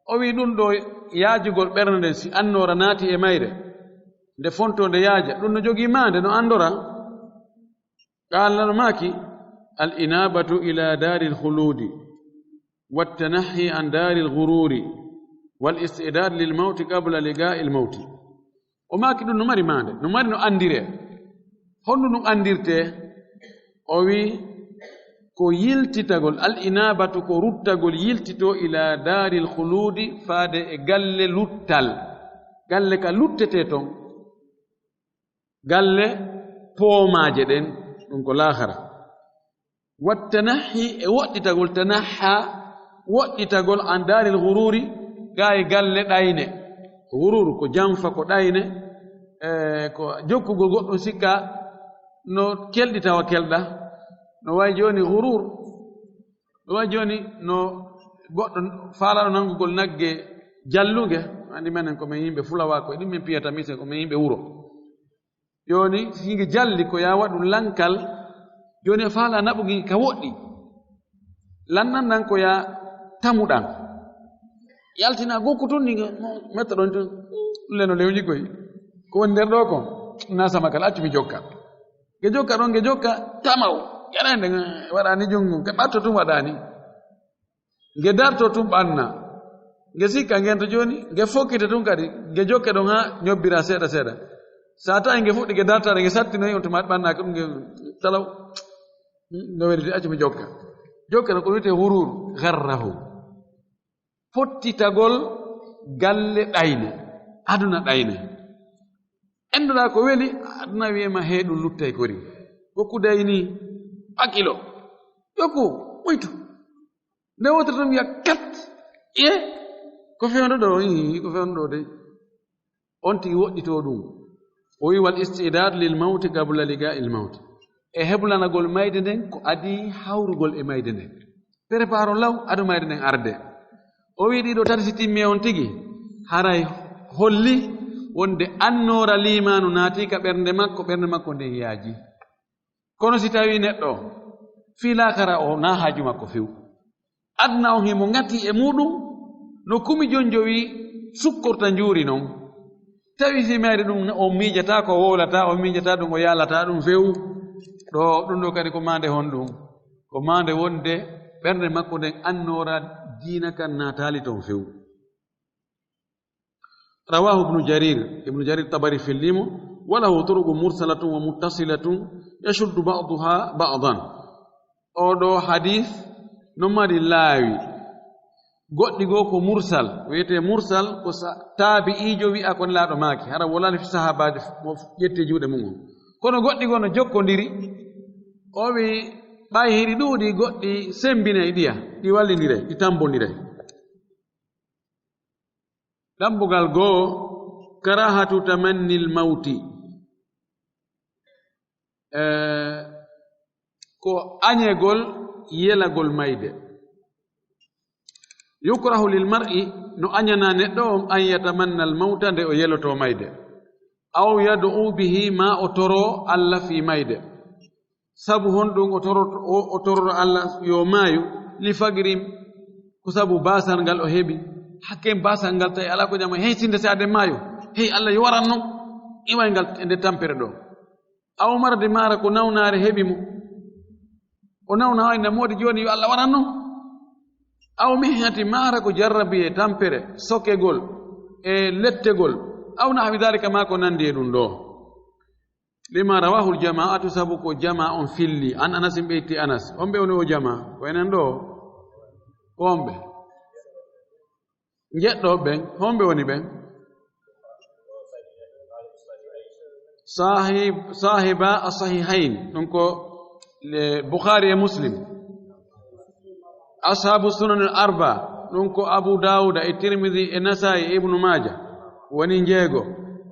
O wi ɗum ɗo yaajugol ɓernde nden, si annoora naati e mayre, nde fonto nde yaaja, ɗum no jogii maande no anndora. Qaala, no maaki, "Al inabatu ila daril khuludi, wat tanahhi an daril ghururi, wal istidad lil mawti qabla liqa'il mawti." O maaki ɗum no mari maande, no mari no anndire. Honno ɗum anndirte? O wi ko yiltitagol, al inabatu ko ruttagol yiltito ila daril khuludi faade e galle luttal. Galle ka luttete ton. Galle poomaaje ɗen, ɗum ko laakhara. Wat tanahhi e woɗɗitagol, tanahha, woɗɗitagol an daril ghururi, gaa e galle ɗayne. Ghurur ko janfa, ko ɗayne, e, ko jokkugol goɗɗum sikka no kelɗi tawa kelɗa. No way jooni ghurur, no way jooni no goɗɗo faalaɗo nanngugol nagge jallunge. Anndi menen ko men yimɓe fulawa, ko ɗum men piyata misen, ko men yimɓe wuro. Jooni, si nge jalli, ko yaa waɗu lankal, jooni a faala naɓugi ka woɗɗi. Lannan nan ko yaa tamuɗan. Yaltina gokku tun ni, metta ɗon tun, leno lewñi koy. Ko woni nder ɗo kon, na sama kala, accu mi jokka. Nge jokka ɗon, nge jokka tamaw. Yaɗande waɗani junngo, nge ɓatto tun waɗani. Nge darto tun ɓanna. Nge sikka ngen to jooni, nge fokkita tun kadi, nge jokke ɗon haa ñobbira seeɗa seeɗa. Sa tawi nge fuɗɗi nge dartaade, nge sattinoyi on to ma ɓannaaki ɗum, nge talaw. Hmm, no weɗi de, accu mi jokka. Jokka no ko wiyetee huruur, gharrahu. Fottitagol galle ɗayne, aduna ɗayne. Endoɗaa ko weli, aduna wi'e ma hee ɗum luttay kori. Ko kuday ni, akilo. Yoku, moytu. Nde wootere tan wi'a kat, e, ko fewndo ɗo, ii, ko fewndo ɗo dey. On tigi woɗɗitoo ɗum. O wi'i wal isti'daad lil mawti qabla liqaa'il mawti. E heblanagol mayde nden ko adii hawrugol e mayde nden. Prépare on law, ado mayde nden arde. O wi'i ɗiɗo tati si timmi e on tigi, haray holli wonde annoora liimaanu naatii ka ɓernde makko, ɓernde makko nden yaaji. Kono si tawii neɗɗo fii laakara o, na haaju makko few. Aduna on himo ŋati e muuɗum, no kumi jonjowi sukkorta njuuri non. Tawi si mayde ɗum, o miijataa ko wowlataa, o miijataa ɗum, o yaalataa ɗum few. Ɗo, ɗum ɗo kadi ko maande honɗum? Ko maande wonde ɓernde makko nden annoora diina kan naataali ton few. Rawaahu Ibnu Jarir, Ibnu Jarir Tabari fillii mo, wa lahu turuqun mursalatun wa muttasilatun yashuddu ba'duha ba'dan. Oo ɗo hadiis no mari laawi. Goɗɗi goo ko mursal, wiyetee mursal ko sa-, taabi'iijo wi'a ko Nelaaɗo maaki, hara wolaani fi sahaabaajo mo ƴetti juuɗe mum on. Kono goɗɗi goo no jokkondiri, o wi'i ɓay hiɗi ɗuuɗi goɗɗi sembinay ɗiya, ɗi wallindiray, ɗi tambondiray. Dambugal goo, karaahatu tamannil mawti. Eh, ko añegol yelagol mayde. Yukrahu lil mar'i, no añanaa neɗɗo on, an yatamanna al mawta, nde o yelotoo mayde. Aw yad'u bihi, maa o toroo Alla fii mayde. Sabu honɗum o toroto, o, o tororo Alla yo maayu? Li fagrin, ko sabu baasal ngal o heɓi. Hakken baasal ngal tawi alaa ko jama, hey, sinde si aden maayo, hey, Alla yo waran non. Iway ngal e nde tampere ɗo. Aw maradi, maara ko nawnaare heɓi mo. O nawna hay na moodi jooni yo Alla waran non. Aw mihati, maara ko jarrabi e tampere, sokegol, e lettegol. Aw nahwi daalika, maa ko nandi e ɗum ɗo. Lima rawahul jamaa'atu, sabu ko jamaa on filli. An Anasin, ɓe itti Anas. On ɓe woni o jamaa? Ko enen ɗo? Ko on ɓe? Njeɗɗo ɓen. Homɓe woni ɓen? Sahib-, sahiba as-sahihayn. Ɗum ko le Bukhari e Muslim. Ashabu sunan al arba. Ɗum ko Abu Dawuda e Tirmidhi e Nasa'i e Ibnu Maaja. Woni njeego.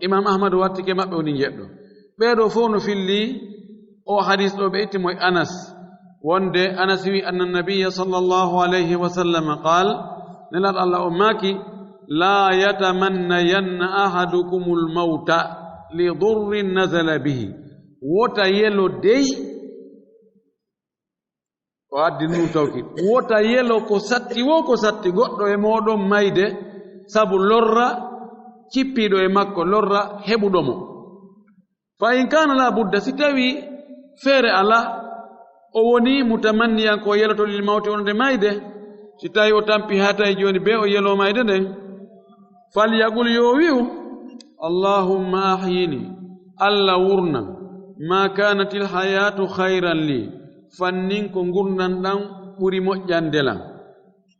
Imam Ahmad wattike maɓɓe woni njeɗɗo. Ɓee ɗoo fof no filli o hadis ɗo ɓe itti mo e Anas. Wonde Anas wi, anna nabiyya sallallahu alayhi wa sallam qaal, Nelaaɗo Allah on maaki, "La yatamannayanna ahadukumul mawta li durrin nazala bihi." Wota yelo dey, o addi nun tawkid. Wota yelo ko satti wo ko satti goɗɗo e mooɗon mayde, sabu lorra cippiiɗo e makko, lorra heɓuɗo mo. Fa in kaana laa budda, si tawii feere alaa, o wonii mutamanniyan ko yeloto lil mawti wonde mayde, si tawii o tampi haa tawi jooni bee o yeloo mayde nden, falyaqul, yo o wi'u, "Allahumma ahyini, Alla wurnan, ma kaanatil hayaatu khayran li, fannin ko ngurndan ɗan ɓuri moƴƴande lan."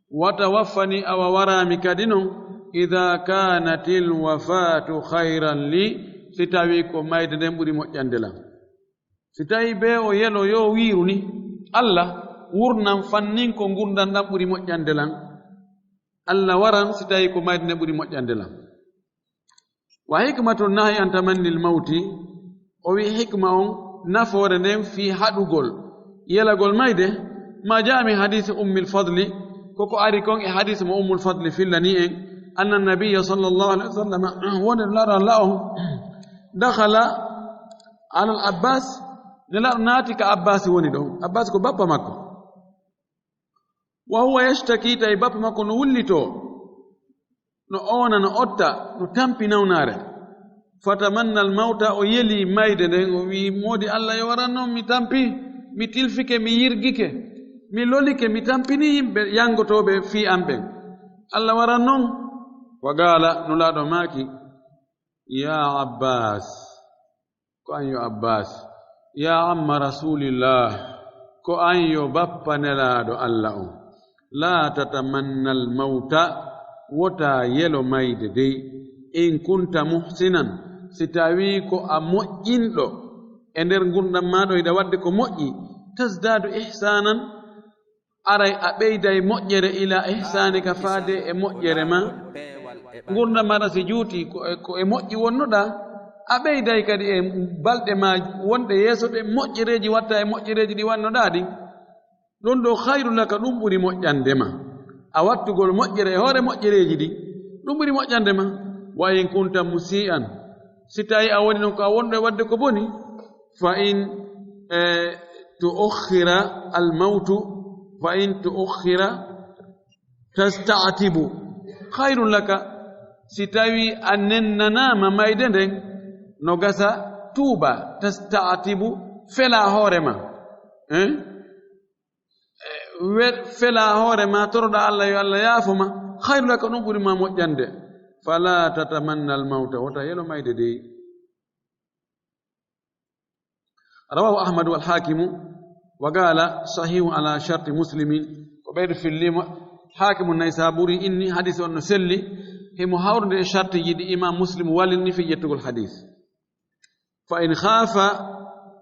Wa tawaffani, awa waraami kadi non, idaa kaanatil wafaatu khayran li, si tawii ko mayde nden ɓuri moƴƴande lan. Si tawii bee o yelo yo wiiru ni, Alla wurnan fannin ko ngurndan ɗan ɓuri moƴƴande lan. Alla waran si tawii ko mayde nden ɓuri moƴƴande lan. Wa hikmatu nahyi an tamannil mawti, o wi hikma on nafoore nden fii haɗugol yelagol mayde, ma jaa min hadisi Ummil Fadli, koko ari kon e hadisi mo Ummul Fadli fillani en, anna nabiyya sallallahu alayhi wa sallam, wonde Nelaaɗo Allah on, dakhala alal Abbas, Nelaaɗo naati ka Abbas woni ɗon. Abbas ko bappa makko. Wa huwa yashtaki, tawi bappa makko no wullitoo, no oona, no otta, no tampi nawnaare. Fatamanna al mawta, o yeli mayde nden, o wi, "Moodi Allah yo waran non, mi tampi, mi tilfike, mi yirgike, mi lolike, mi tampini yimɓe yangotooɓe fii am ɓen. Allah waran non." Wa qaala, Nulaaɗo maaki, "Ya Abbas." Ko an yo Abbas, ya amma Rasulillah, ko an yo bappa Nelaaɗo Allah on. La tatamannal mawta, Wota yelo mayde dey. In kunta muhsinan, si tawii ko a moƴƴinɗo e nder ngurndan maa ɗo, hiɗa waɗde ko moƴƴi, tasdaadu ihsanan, aray a ɓeyday moƴƴere, ila ihsanika, faade e moƴƴere ma. Ngurndan maa ɗan si juuti ko e, ko e moƴƴi wonnoɗaa, a ɓeyday kadi e balɗe ma wonɗe yeeso ɗe moƴƴereeji watta e moƴƴereeji ɗi wannoɗaa ɗin. Ɗun ɗoo, khayru laka, ɗun ɓuri moƴƴande ma. A wattugol moƴƴere e hoore moƴƴereeji ɗin, ɗun ɓuri moƴƴande ma. Wa in kunta musi'an, si tawi a woni non ko a wonɗo e waɗde ko boni, fa in, eh, tu'akhkhira al mawtu, fa in tu'akhkhira tasta'tibu khayrun laka, si tawi a nennanaama mayde nden, no gasa tuuba, tasta'tibu, fela hoore ma. Eh? Eh, we-, fela hoore ma, toroɗa Allah yo Allah yaafo ma, khayru laka, ɗun ɓuri ma moƴƴande. Fala tatamanna al mawta, wota yelo mayde dey. Rawahu Ahmad wal Hakimu wa qala sahihu ala sharti Muslimin. Ko ɓeydo fillimo, Hakimu Naysaburi inni hadis on no selli, himo hawrude e shartiji ɗi Imam Muslim wallini fi ƴettugol hadis. Fa in khafa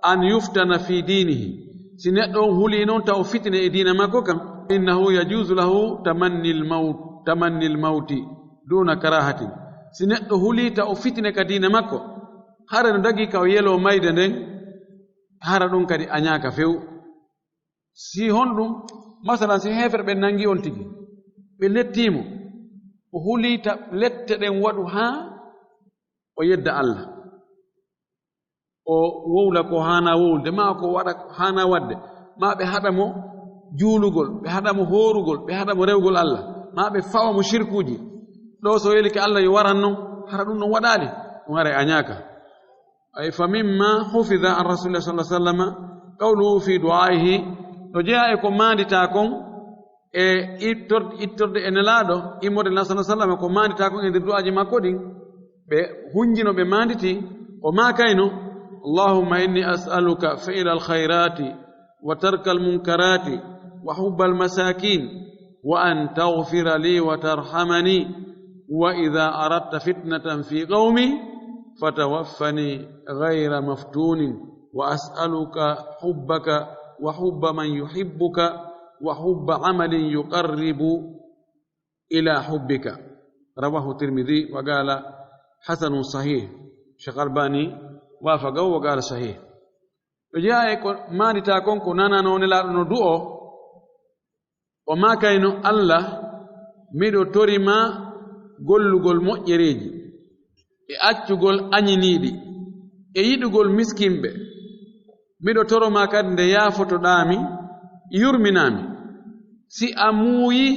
an yuftana fi dinihi, si neɗɗo on huli non taw fitine e diina makko kan, innahu yajuzu lahu tamannil mawt, tamannil mawti duna karahatin. Si neɗɗo huli taw fitine ka diina makko, hara no dagi ka o yelo mayde nden, hara ɗun kadi añaaka few. Si honɗun, masalan, si heefere ɓen nangi on tigi, ɓe lettii mo, o huli ta lette ɗen waɗu haa o yedda Allah, o wowla ko haana wowlude, maa ko waɗa ko haana waɗde, maa ɓe haɗa mo juulugol, ɓe haɗa mo hoorugol, ɓe haɗa mo rewgol Allah, maa ɓe fawa mo shirkuuji. Ɗoo so welike Allah yo waran non, hara ɗun non waɗaali, ɗun haray añaaka. Ay, fa mimma hufida an Rasulillah sallallahu alaihi wasallam qawluhu fi du'aihi, no jeyaa e ko maanditaa kon, e ittor-, ittorde e Nelaaɗo, immorde Nelaaɗo sallallahu alaihi wasallam, ko maanditaa kon e nder du'aaji makko ɗin, ɓe hunjino, ɓe maanditi, o maakayno: Allahumma inni as'aluka fi'la al-khayrati wa tarka al-munkarati wa hubba al-masakin wa an taghfira li wa tarhamani wa idha aradta fitnatan fi qawmi fatawaffani ghayra maftunin wa as'aluka hubbaka wa hubba man yuhibbuka wa hubba amalin yuqarribu ila hubbika. Rawahu Tirmidhi wa qala hasanun sahih. Sheikh Albani wafaqahu wa qala sahih. Ɗo jeyaa e ko maanditaa kon, ko nananoo Nelaaɗo no du'oo, o maakayno: Allah, miɗo tori ma gollugol moƴƴereeji, e accugol añiniiɗi, e yiɗugol miskinɓe. Miɗo toro ma kadi nde yaafotoɗaa mi, yurminaa mi. Si a muuyi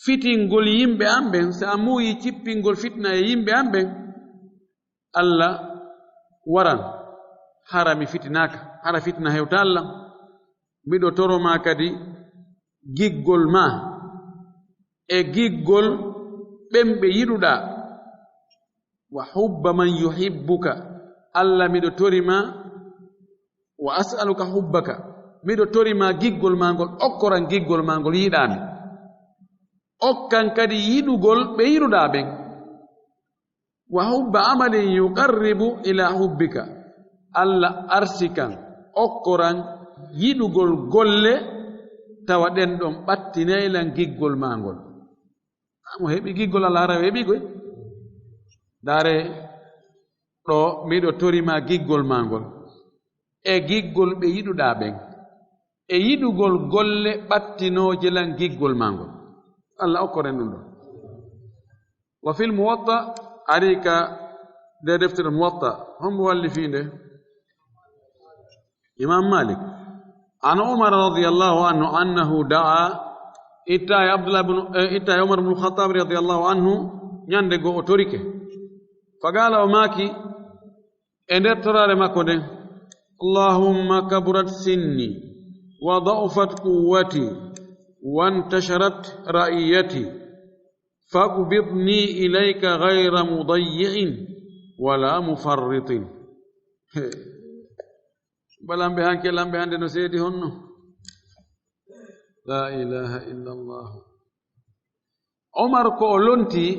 fitingol yimɓe an ɓen, si a muuyi cippingol fitna e yimɓe an ɓen, Allah waran, hara mi fitinaaka, hara fitina hewtaali lan. Miɗo toro ma kadi giggol ma, e giggol ɓen ɓe yiɗuɗaa. Wa hubba man yuhibbuka. Allah, miɗo tori ma, wa as'aluka hubbaka. Miɗo tori ma giggol ma ngol, okkoran giggol ma ngol yiɗaa mi. Okkan kadi yiɗugol ɓe yiɗuɗaa ɓen. Wa hubba amalin yuqarribu ila hubbika. Allah arsikan, okkoran yiɗugol golle, tawa ɗen ɗon ɓattinay lan giggol ma ngol. Mo heɓi giggol Allah, hara o heɓi koy. Ndaare ɗo, miɗo tori ma giggol ma ngol, e giggol ɓe yiɗuɗaa ɓen, e yiɗugol golle ɓattinooje lan giggol ma ngol. Allah okkoren ɗun ɗon. Wa fil Muwatta, ari ka nde deftere Muwatta, hombo walli fii nde? Imam Malik. An Umar radiyallahu anhu annahu da'a, itta e Abdullah ibn, eh, itta e Umar ibn Khattab radiyallahu anhu, ñande goo o torike. Faqala, o maaki e nder toraare makko nden: Allahumma kaburat sinni, wa da'ufat quwwati, wa intasharat ra'iyati, faqbidni ilayka ghayra mudayyi'in wala mufarritin. Balamɓe hanke, lamɓe hande no seedi honno. La ilaha illallah. Omar ko o lontii,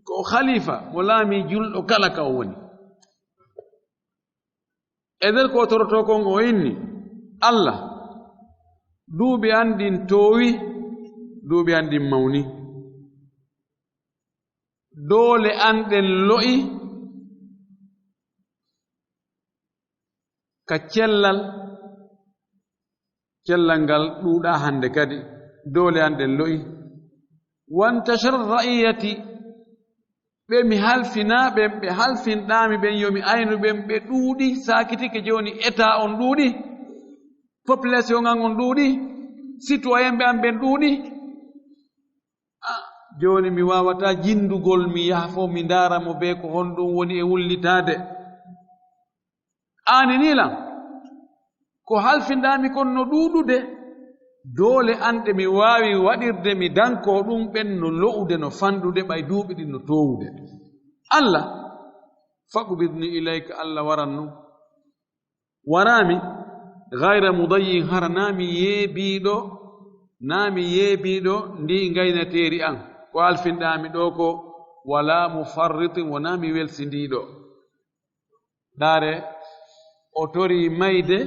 ko o khalifa mo laamii julɗo kala ka o woni. E nder ko o torotoo kon o inni, "Allah, duuɓi an ɗin toowi, duuɓi an ɗin mawni. Doole an ɗen lo'i ka cellal, cellal ngal ɗuuɗaa hannde kadi, doole an ɗen lo'i. Wantashar ra'iyati, ɓe mi halfinaa ɓen, ɓe halfinɗaa mi ɓen, yo mi aynu ɓen, ɓe ɗuuɗi, saakitike jooni, état on ɗuuɗi, population an on ɗuuɗi, citoyen ɓe an ɓen ɗuuɗi. Ah, jooni mi waawataa jinndugol, mi yaha fof mi ndaara mo bee ko honɗum woni e wullitaade." Aani nii lan, ko halfinɗaa mi kon no ɗuuɗude, doole an ɗe mi waawi waɗirde mi dankoo ɗum ɓen no lo'ude, no fanɗude, ɓay duuɓi ɗin no toowude. Allah, faqbidni ilayka, Allah waran non. Waraami, ghayra mudayyin, hara naa mi yeebiiɗo, naa mi yeebiiɗo ndii ngaynateeri an. Ko halfinɗaa mi ɗoo ko, wala mufarritin, wonaa mi welsindiiɗo. Ndaare, o torii mayde,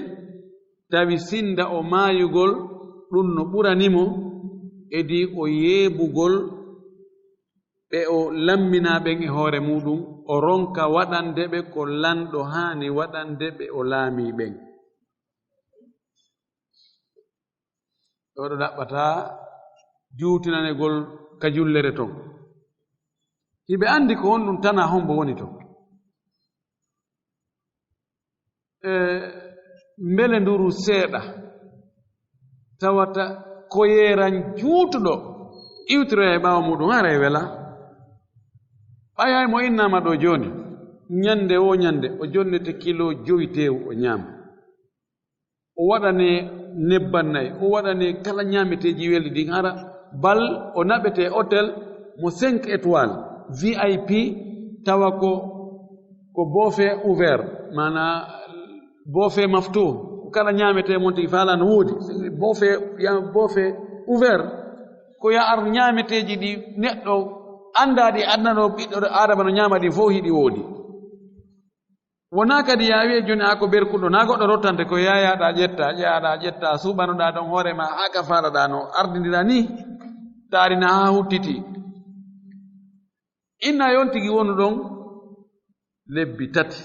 tawi sinda o maayugol, ɗum no ɓurani mo, edii o yeebugol ɓe o lamminaa ɓen e hoore muuɗum, o ronka waɗande ɓe ko lanɗo haani waɗande ɓe o laamii ɓen. Ɗo ɗo ɗaɓɓata juutinanegol ka jullere ton. Hiɓe anndi ko honɗum tanaa hombo woni ton. E mbele nduru seeɗa, tawata ko yeeran juutuɗo, iwtiroya e ɓaawo muuɗum, hara e wela. Ɓay hay mo innaama ɗo jooni, ñande wo ñande, o jonnete kilo jowi teewu, o ñaama. O waɗane nebban nayi, o waɗane kala ñaameteeji welɗi ɗin, hara bal o naɓete hôtel mo cinq étoiles, V I P, tawa ko, ko buffet ouvert, maanaa buffet maftuh, ko kala ñaametee mon tigi faalaa no woodi. Buffet, ya, buffet ouvert, ko ya ar ñaameteeji ɗi neɗɗo anndaa ɗi aduna ɗo, ɓiɗɗo Aadama no ñaama ɗin fof, hiɗi woodi. Wonaa kadi yaa wi'e jooni a ko berkuɗo, naa goɗɗo rottante ko yaayaɗa ƴetta, ƴeyaɗa ƴetta, suuɓanoɗa ɗon hoore ma haa ka faalaɗa no ardindira ni, taarina haa huttiti. Inna yon tigi wonu ɗon lebbi tati,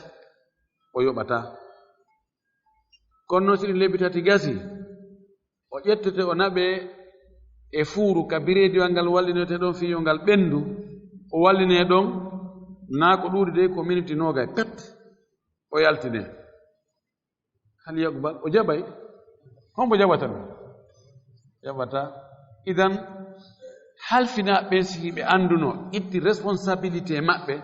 o yoɓata. Kono noon si ɗin lebbi tati gasi, o ƴettete, o naɓe e fuuru ka bireediwal ngal wallinetee ɗon fii yo ngal ɓenndu, o wallinee ɗon, naa ko ɗuuɗi dey ko miniti noogay, pet, o yaltinee. Hal yaqbal, o jaɓay? Hombo jaɓata ɗum? Jaɓata. Idan, halfinaa ɓen si hiɓe annduno, itti responsabilité maɓɓe,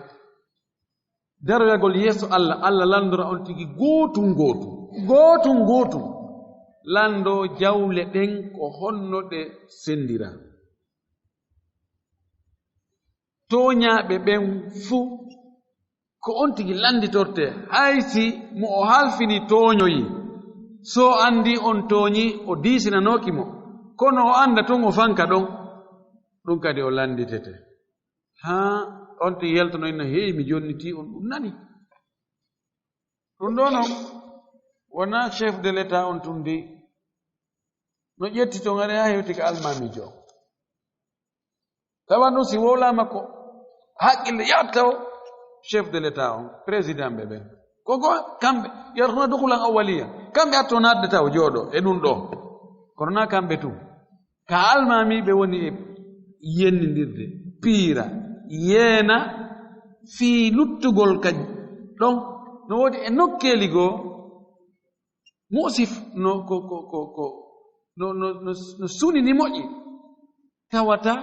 daroyagol yeeso Allah, Allah lanndora on tigi gootum gootum, gootum gootum, lanndoo jawle ɗen ko honno ɗe senndira. Tooñaaɓe ɓen fuu, ko on tigi lannditortee, hay si mo o halfini tooñoyi, so anndi on tooñi, o diisinanooki mo, kono o annda tun o fanka ɗon, ɗum kadi o lannditete. Haa on tigi yaltono inna, "Hey, mi jonnitii on, ɗum nani." Ɗum ɗo non, wonaa chef de l'État on tun di, no ƴetti ton ari haa hewti ka almaamiijo. Tawa ɗum si wowlaama ko haqqille yatta o chef de l'État on, président ɓe ɓen. Ko go kamɓe, yartuna dukulan awwaliya. Kamɓe atto naatde taw jooɗo e ɗum ɗo. Kono naa kamɓe tun. Ka almaamiiɓe woni e yennindirde, piira, yeena, fii luttugol ka ɗon. No woodi e nokkeeli goo, mu'sif, no, ko, ko, ko, ko, no, no, no, no suni ni moƴƴi. Tawata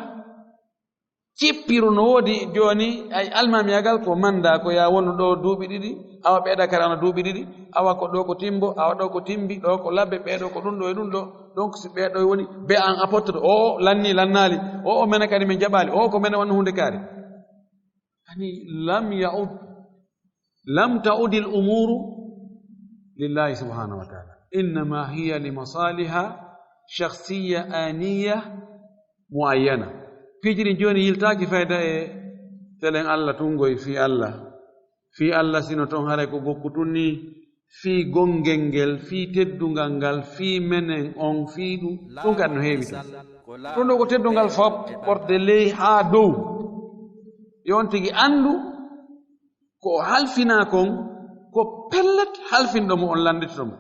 cippiru no woodi jooni, ay almaamiyagal ko manda, ko ya wonu ɗo duuɓi ɗiɗi, awa ɓeeɗa kadi ana duuɓi ɗiɗi, awa ko ɗo ko timbo, awa ɗo ko timbi, ɗo ko labbe, ɓeeɗo ko ɗum ɗo e ɗum ɗo. Donc, si ɓeeɗo woni be an apôtre, o lanni, lannaali, o, o mene kadi min jaɓaali, o ko mene wanno hunde kaari. Ani lam ya'ud, lam ta'udil umuru lillahi subhanahu wa ta'ala. Innama hiya li masaliha shakhsiyya aniyya muayyana. Piiji ɗin jooni yiltaaki fayda e telen Allah tun ngoy fii Allah. Fii Allah sino ton haray ko gokku tun nii, fii gongel ngel, fii teddungal ngal, fii menen on, fii ɗum. Ɗum kadi no heewi ton. Ɗum ɗoo ko teddungal fop, ɓorde ley haa dow. Yo on tigi anndu ko o halfinaa kon, ko pellet halfinɗo mo on lannditoto mo.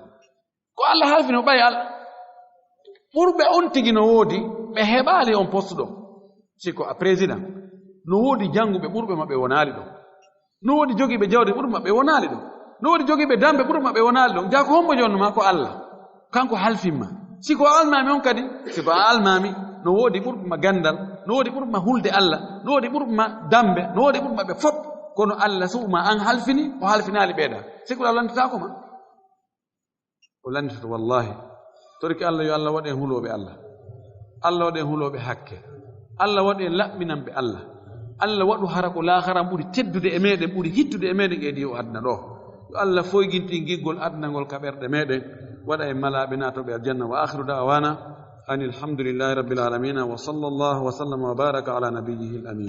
Ko Allah halfini o ɓay al-, ɓurɓe on tigi no woodi, ɓe heɓaali on poste ɗon. Si ko a président, no woodi jannguɓe ɓurɓe ma ɓe wonaali ɗon. No woodi jogiiɓe jawdi ɓurɓe ma ɓe wonaali ɗon. No woodi jogiiɓe dambe ɓurɓe ma ɓe wonaali ɗon. Jaa ko hombo jonno ma? Ko Allah. Kanko halfin ma. Si ko a almaami on kadi, si ko a almaami, no woodi ɓurɓe ma ganndal, no woodi ɓurɓe ma hulde Allah, no woodi ɓurɓe ma dambe, no woodi ɓurɓe ma ɓe fop. Kono Allah suɓu ma an halfini, o halfinaali ɓeeɗa. Si ko a lannditaako ma. O lannditoto, wallaahi. Torki Allah, yo Allah waɗ en hulooɓe Allah. Allah waɗ en hulooɓe hakke. Allah waɗ en laɓɓinanɓe Allah. Allah waɗu hara ko laakhara ɓuri teddude e meɗen, ɓuri hittude e meɗen e ɗi o aduna ɗo. Yo Allah foygintin giggol aduna ngol ka ɓerɗe meɗen, waɗa en malaaɓe naatoɓe aljanna. Wa akhiru da'wana anil hamdulillahi rabbil alamina. Wa sallallahu wa sallama wa baraka ala nabiyyihil amin.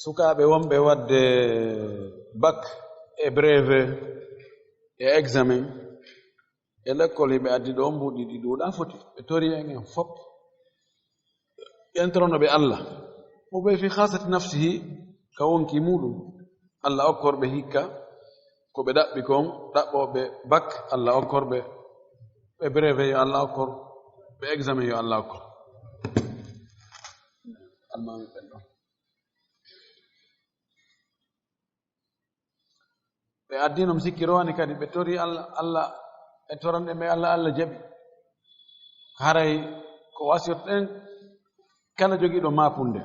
Sukaaɓe wonɓe waɗde bac e brevet e examen e lekkol, hiɓe addi ɗo mbuuɗi ɗi ɗuuɗaa foti. Ɓe tori en en fop. Ɓen torono ɓe Allah. Mo ɓe fi khasati nafsihi ka wonki muɗum. Allah okkor ɓe hikka ko ɓe ɗaɓɓi kon, ɗaɓɓooɓe bac, Allah okkor ɓe, ɓe brevet yo Allah okkor, ɓe examen yo Allah okkor. Almaami ɓen ɗon. Ɓe addino mi sikki rowani kadi, ɓe tori Allah, Allah, ɓe toranɗe ɓe Allah, Allah jaɓi. Haray ko wasiyotoɗen kala jogiiɗo maapunde.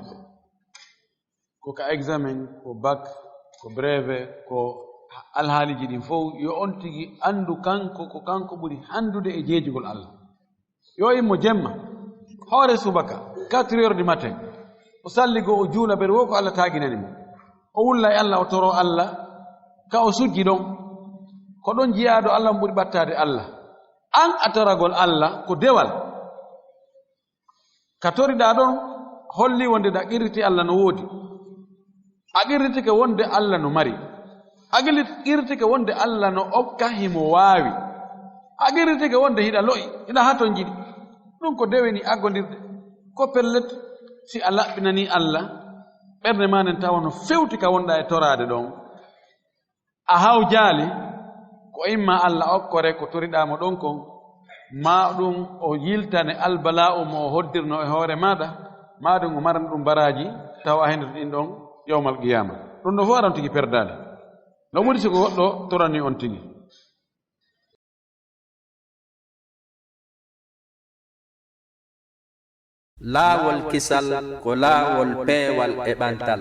Ko ka examen, ko bac, ko brevet, ko alhaaliiji ɗin fow, yo on tigi anndu kanko, ko kanko ɓuri hanndude e jeejugol Allah. Yo immo jemma, hoore subaka, quatre heures du matin, o salli goo, o juula, ɓen wo ko Allah taaginani mo. O wulla e Allah, o toroo Allah, ka o sujji ɗon, ko ɗon jiyaaɗo Allah mo ɓuri ɓattaade Allah. An a toragol Allah ko dewal. Ka toriɗaa ɗon holli wonde a qirriti Allah no woodi. A qirritike wonde Allah no mari. A qirri-, qirritike wonde Allah no okka, himo waawi. A qirritike wonde hiɗa lo'i, hiɗa hatonjini. Ɗum ko dewe ni aggondirde. Ko pellet, si a laɓɓinanii Allah, ɓernde maa nden tawa no fewti ka wonɗaa e toraade ɗon. A hawjaali, ko imma Allah okkore ko toriɗaa mo ɗon kon, maa ɗum o yiltane albala'u mo o hoddirno e hoore maaɗa, maa ɗum o marana ɗum baraaji, tawa a hendoto ɗin ɗon yawmal qiyaama. Ɗum ɗo fof aɗa on tigi perdaali. No ɓuri si ko goɗɗo torani on tigi. Laawol kisal ko laawol peewal e ɓantal.